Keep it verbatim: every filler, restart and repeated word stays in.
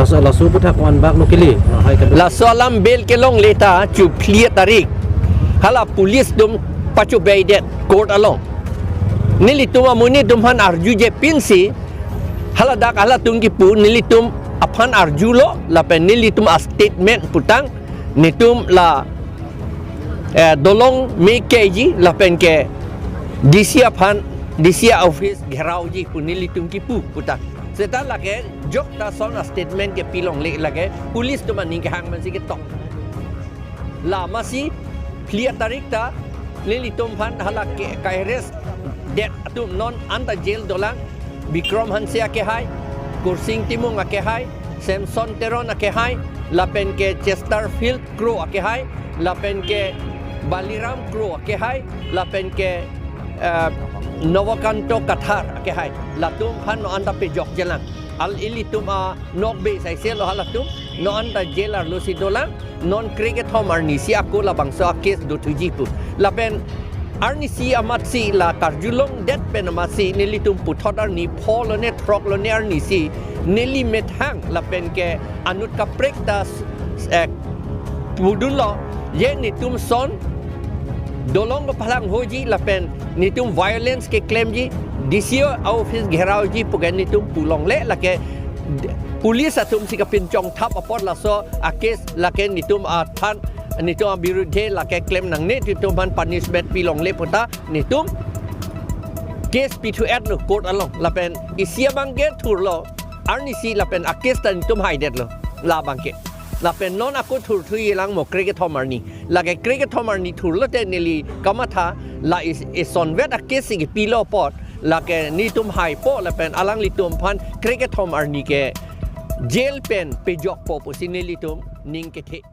Laso, laso aputhak ko-anbak lo kele, lahai kaduk. Laso alam bail kelongle ta chu phli tarik hala police atum pachobei det court along. Nelitum amonit atum aphan arjuje pinsi, haladak halatum kipu nelitum aphan arjulo, lapen nelitum a-statement putang, netum la, eh, dolong me keji lapen ke D C aphan, D C office gherauji pu nelitum kipu putang. Seta lake jok ta lason a-statement kepilongle, lake police atum aning kehang mansi ketok. La masi phli tarik ta nelitum aphan hala ke ka-arrest det atum non anta jail dolang, Bikram Hanse akehai, Kursing Timung akehai, Samson Teron akehai, lapen ke Chesterfield Kro akehai, lapen ke Baliram Kro akehai, lapen ke, eh, Novokanto Kathar akehai. Latum aphan non anta pejokjelang. Al ilitum anokbe saise lo halatum, non anta jail arlo si dolang, non krekethom arni si ako labangso a-case dothuji pu. Lapen arnisi amatsi la karjulong det pen amatsi nelitum puthot arni pho lone throk lone arnisi neli methang lapen ke anut kaprek ta s-, eh, pudunlo, je netum ason dolong kepalanghoji lapen netum violence keklemji, D C office gherauji pu ke netum pulongle, lake police atum si kapinchongthap apot laso a-case lake netum aphan, netum abirudhe lake klem nangne, netum aphan punishment pilongle puta netum case pithu-etlo court along. Lapen isi abangke thurlo arnisi lapen a-case ta netum haidetlo labangke. Lapen non ako thurthujilang mo krekethom arni. Lake krekethom arni thurlo te neli kamatha, la is-, isonvet a-case si kepilo apot, lake netum haipo lapen alanglitum aphan krekethom arni ke jail pen pejokpo pusi nelitum ning kethe.